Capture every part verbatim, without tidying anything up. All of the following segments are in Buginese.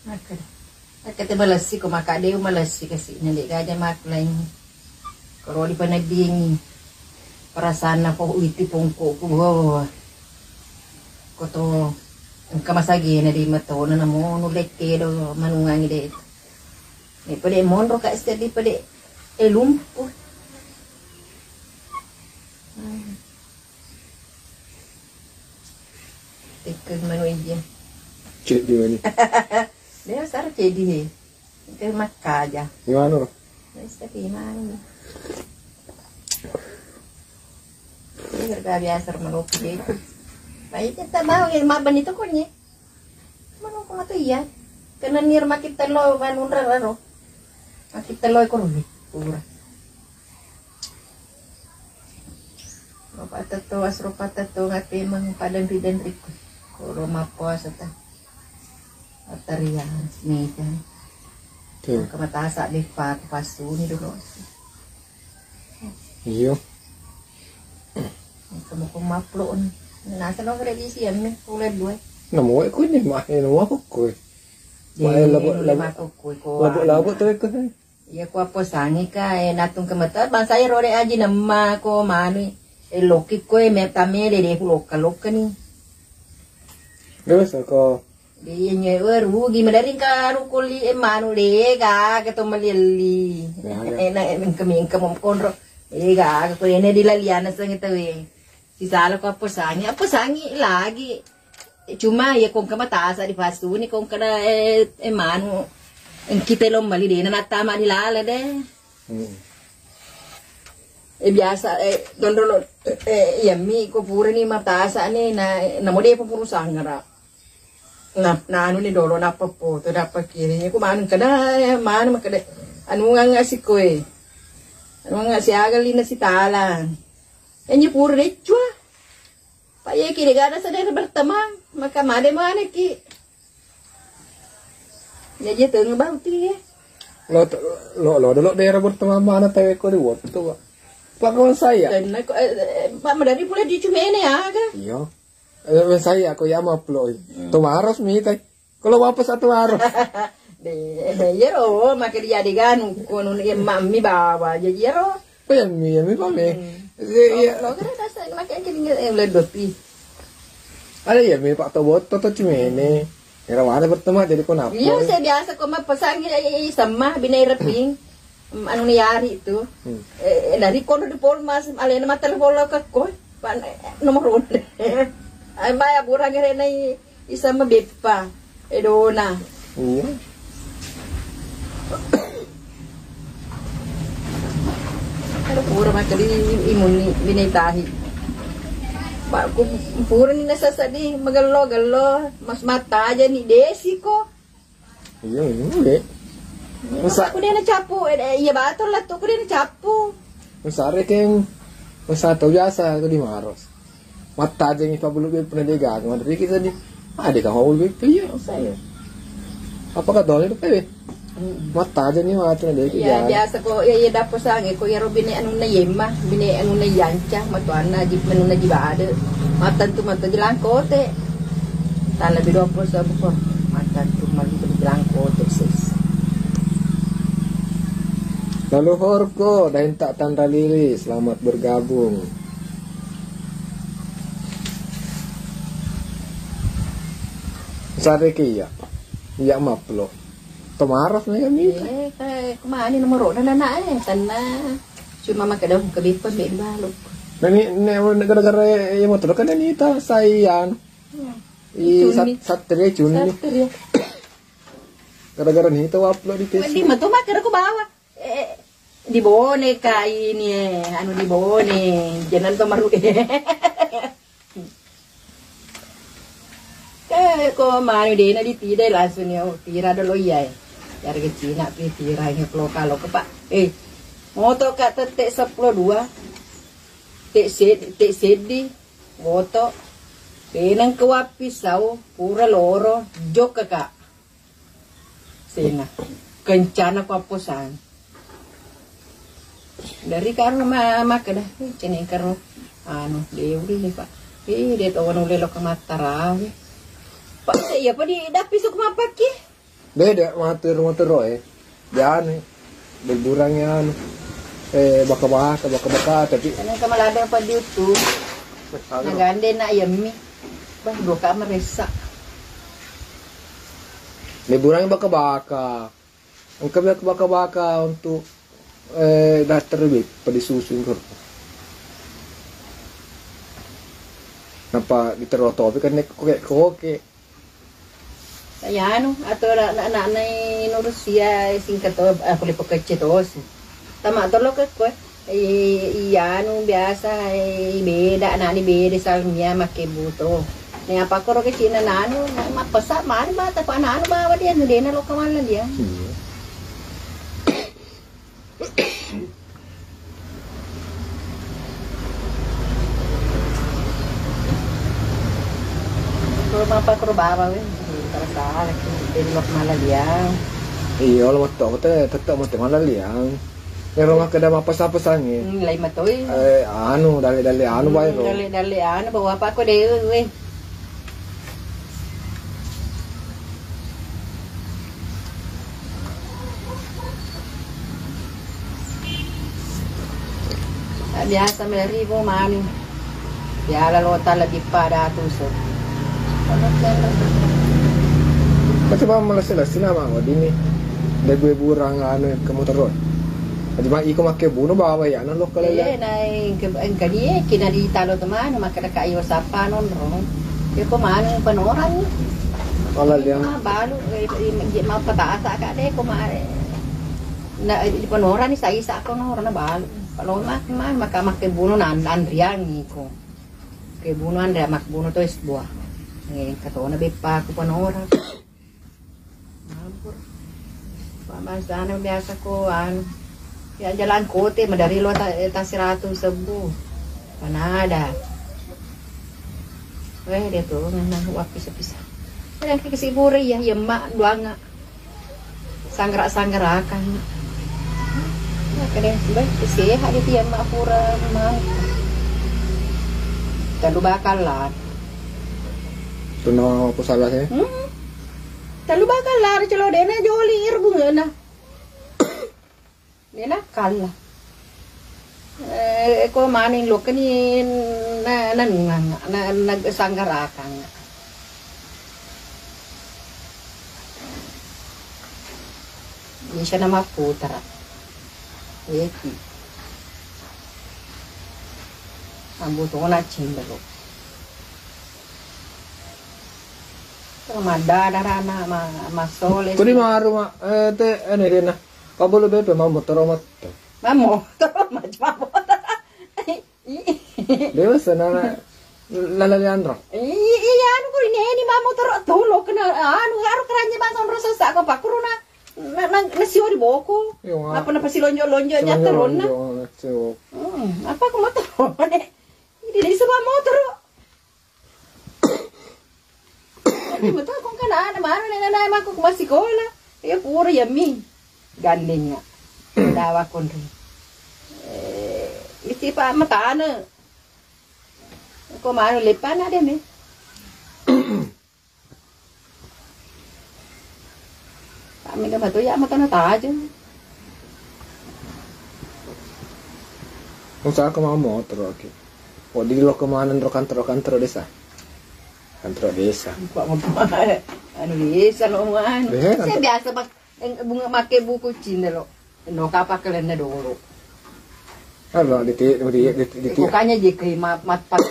Makkeda, makkeda malessi ko, maka de' malessi kasi' na de' gaja makkulaing. Koro dipaneddingi perasaanna po uiti pongko'ku, boh. Ko to engka masagena di matona namo nulle kedo manuangi de'. Ne pede' monro ka' seddi pede' e lumpuh. Tekkeng manu ija. Ceddi mani. Dia besar ceddi he. Ke makkaja. Gimana ro? Wis tapi mani. Ini harga biasa maloki de'. Baik kita mau ya mabani tokonye. Manu ko matu iya. Kena nir makin telo manunra ro. Makin telo ekor ni. Pura. Rupa tetto, as rupa tetto, ngate meng padan ridan riku. Koro mappuasa ta. Atarian, meja. Tuh. Kematasa di pa-, pasuni dulu. Iyo. Kamu ko maplo ni. Nasa lo kredisi ya, mi, pula dua. Namu ko ni, mah, namu aku ko. Di, Wah, eh, labo-, labo-, mako ko, ko, labo-, anu. Labo tuh ko. Iya, ko apposangi ka, eh, natung kemeta, bangsa e rore aji nemma ko manu, eh, loki ko, eh, me-, tamele de' ku lokka-lokka ni. Terus ko. Iya, nye, wah, rugi, madari ka rukuli, eh, manu de', ka, ke to melielli. Ya, ya. Enak, eh, mengke-mengke mom konro. Eh, ka, ko ene di laliana seng tawe. Sisala ko apposangi, apposangi lagi. Cuma ya kongka matasa di pasuni, kongka da, eh, eh, manu. Engki telo mali de', na nattama di lala de'. Hmm. Eh, biasa, eh, dondolo, eh, iya mi ko pura ni matasa ni, na, na mo de' pemurusang ra. Na, na anu ni dolo, na pepo, to dapat kiri. Ku manu kada, eh, manu makada, anu ngang asik koe. Anu ngang siaga lina sitala. Enye pura decua. Pak, iya ki de' gaga sadar berteman, maka made maneki. Jaji tengah bau ti, ya. Lo, lo, lo, dolo daerah berteman mana tawe ko di waktu, Pak. Pak, kawan saya. Dan ko, eh, eh, Pak, madari pula di cumene aga. Iya. Eh, saya ko ya maplo. Hmm. Tomaros mi tai. Kalau apa satu arus? De, iyaro, maka dia de' ganu, kono ni mammi bawa, jadi iyaro. Oh, ya mi, ya mi pame. Hmm. Iya, iya. Lo, lo kira dasar, maka yang kini, eh, udah dopi. Ada ya mi, Pak Tobot, Toto Cimene. Era mana berteman, jadi kau napa? Iya, saya biasa kau mah pesan, eh, eh, eh, sama, bina ireping. Em, anu ni yari tu. Hmm. Eh, eh, dari kono di Polmas, alena mata le polo ke koi. Pan, eh, nomor ronde. Ai, mai aburang ere nai isa ma beppa. Edona. Iya. Ada pura maka di imunni, binetahi. Pak, ku pura ni nasasa di magello-gello, mas mata aja ni desi ko. Iya, iya, iya. Masa aku dia na capu, eh, eh, iya batul lah tuh, aku dia na capu. Masa rekeng, masa tau biasa aku di Maros. Mattajengi pabulu be pernah dia gagang, ada kita di, ada kau bulu be iya. Saya. Apa kata orang itu pe? Mm-mm. Mattajengi mata dia Iya, gagang. Biasa ko, iya, iya, dappo sange ko, iya, ro bine anu na yemma, bine anu na yanca, matuanna ji, anu na ji bade. Matantu mata jelangkote. Tala bido apa sebab ko? Matantu mali jelangkote, sis. Lalu horko, Daeng tak Tanra Lili, selamat bergabung. Sare ke iya. Iya maplo. Tomaros nih kami. Eh, kayak kemana nomor roda anak eh, tanah. Cuma makan daun kebipan be balok. Nani, ne, ne, gara-gara ya motor kan ini ta sayang. Hmm. I Cunni. Sat-, satria Cunni. Satria. Gara-gara nih tahu upload di Facebook. Di matu makan aku bawa. Eh, di Bone ka ini, eh, anu di Bone, jangan to maru. Eh, ko manu dena ditidai langsung ya, oh, tira dolo iya, eh. Harga Cina pi tira ini lokal lo, Pak. Eh, moto ka tette sepuluh dua. Tek sed-, tek seddi, moto. Penang ke wapi sau, pura loro, jok ka. Sena. Kencana papposan. Dari karo ma-, makkeda, eh, ceneng karo, anu, deuri ni, Pak. Eh, de to wanu lelo ke mattarawe. Pak, iya, Pak, di dappi suk mappakki. Beda matu rumah tero e. Jane, berburangi anu, eh, baka-baka, baka-baka, tapi. Karena kamu lada apa di YouTube? Nagande nak yemmi. Bah, doka meresa. Berburangi baka-baka. Engka baka-baka untuk, eh, daftar lebih pada susu. Napa diterotopi kan nek koke-koke. Iyanu, atau na-, na-, na-, nai nurusia singkat to, ah, kulit pekecce tosi. Tama tolo ke kue. I-, iyanu biasa, eh, beda, anani beda, salmia make buto. Ne apa koro ke cina nanu, mappesa mari mata pa nanu bawa dia, dena lo kemana dia. Iya. Kalau mapa kuro baba we, kalau salah, jadi lok malaliang. Iya, lo matto te tetep mate malaliang. Ero makkeda mapasa-pasangi. Hmm, lai matoi. Eh, anu, dalle-dalle anu bae ro. Dalle-dalle anu bawa apa ko dewe we. Biasa meribu manu. Biala lota lebih pada tuso. Coba malessi-lessi nama wadini. De gue burang anu ke motor. Cuma iko make buno bawa ya, nalo kala. Eh, nai engka, engka die kina di talo temanu makkeda ka iyo sapa nonrong. Iyo ko manu penoran. Ala liang. Ma balu, eh, eh, ma patasa ka de ko ma, eh, na, eh, penoran ni saisa ko nonrong na balu. Kalau ma, ma, maka make buno na an-, anriang iko. Ke buno anre mak buno to es buah. Eh, katona beppa ku penoran. Ampun. Pamassana biasa ko anu. Ya jalan kote madari lo ta, eh, ta seratus sebu. Panada. Eh, dia tuh ngena wak pisa-pisa. Ada ke si bure ya, ya mak duanga. Sanggara-sanggarakang. Ya kade, baik sehat itu ya mak pura mau. Telu bakal lah. Tuna aku salah ya. Hmm. Telu bakal lari celo dena joli ir bungena. Dena kalla. Eh, ko maning lokeni na, na nungang, na, na sanggarakang. Bisa nama putra. Eki. Ambu tona cindelo. Madada rana ma, masole. Kodi maru ma, eh, te, ane dena. Pabolo bepe mammo toro matto. Mammo toro macam apa? Dewa sana lala lianro. Iya, anu kuri neni mammo toro tolo kena anu aro keranya bangsa onro sesa ko pakuruna. Na, na, na sio di boko. Iya, apa na pasilonjo-lonjo nya teronna. Hmm, apa ko motor? Ini dari semua motor. Tapi betul kong kana ana manu ne nana maku masikola. Iya pura ya mi. Gandengnya. Dawa konri. Eh, mesti pa matana. Ko manu lepana de mi. Kami ke batu ya matana tajeng. Usaha ke mau motor oke. Kok di lo kemana ro kantor-kantor desa? Kantor desa. Kok mau kemana? Anu desa lo mau anu. Desa, saya kantor. Biasa pak, eh, bunga make buku cinta lo. No kapa kelenna dulu. Halo, di ti, di ti, di ti. Bukannya je ke mat, mat, pas.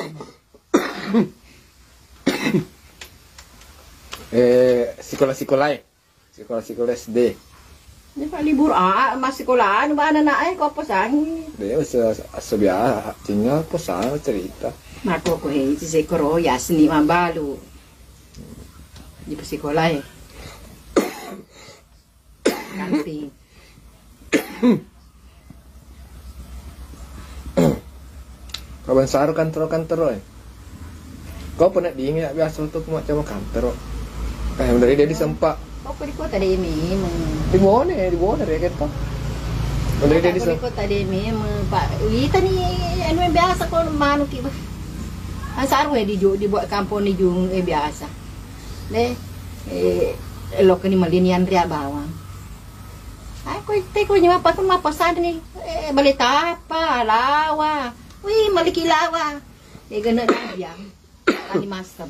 Eh, sekolah-sekolah, eh. Sekolah-sekolah S D. Ini Pak libur, ah, masih sekolah, anu, bana nak, eh, kok apa sangi? Dia usah, usah biasa, tinggal pesan cerita. Mako ko he, isi sekoro, ya, seni mambalu. Di sekolah, eh. Kanti. Kawan saru kantoro-kantoro e. Kau pernah diingat biasa untuk macam kantoro. Eh, dari dia disempak. Kau di kota dia memang. Di Bone, di Bone ya gitu. Dari dia disempak. Di kota dia memang, Pak. Ita ni anu yang biasa kau manu ki, bah. Saru e di ju, di buat kampung ni ju, eh, biasa. Deh, eh, Lokeni malini anre bawang. Ai ko te ko nyawa pakun mapasani. Eh, bale tapa, lawa. Wih, maliki lawa. Eh, gana dia. Ani masab.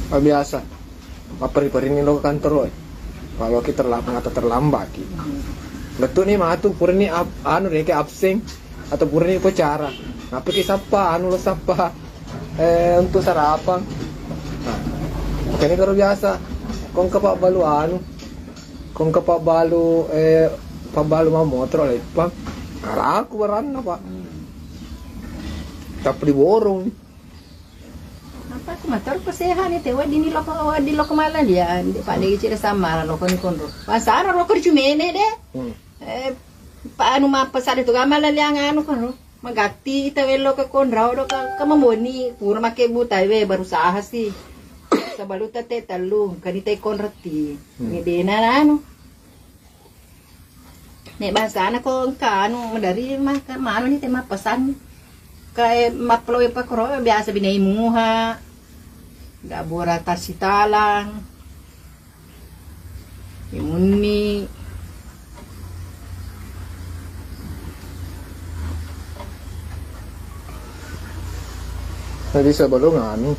Biasa. Mapperi-perini lo ke kantor lo. Kalau kita terlambat, ngata terlambat ki. Betul nih matu purni ab, anu deh ke absen atau purni upacara. Apa ki sappa anu lo sappa eh untuk sarapan. Nah, kene karo biasa. Kong ke Pak Balu anu. Kong ke Pak Balu eh Pak Balu mau motor lepa. Karaku baranna Pak. Tapi diborong. Apa aku motor ko sehat ni te wedding ni loko wedding loko mala dia. Di pada icira sama loko ni konro. Pasara loko di cumene deh. Hmm. Eh, pa anu mappa sare tu gamala liang anu kono. Magatti ita wello ke konrau do ke, ke mamboni pura make buta we berusaha sih. Sebelum tete telu kani te konrati. Hmm. Ni dena anu. Nek bangsana ko engka anu dari maka manu ni te mappesan. Kae mappelo pakoro biasa binai muha. Gabura tasitalang. Imunni. Jadi sebelum anu,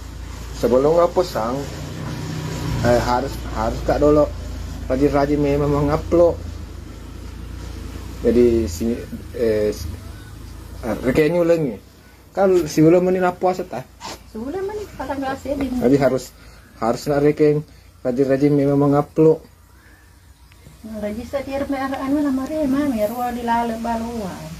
sebelum ngapusang, eh, harus harus kak dolo rajin-rajin memang mengupload. Jadi si eh, si- eh, rekengi ulengi. Kan siuleng meni nappuasa ta? Siuleng meni patang gelas eddi. Jadi harus harus nak rekeng rajin-rajin memang mengupload. Rajin sa tiar me ara anu na mare mami rua di lale balua.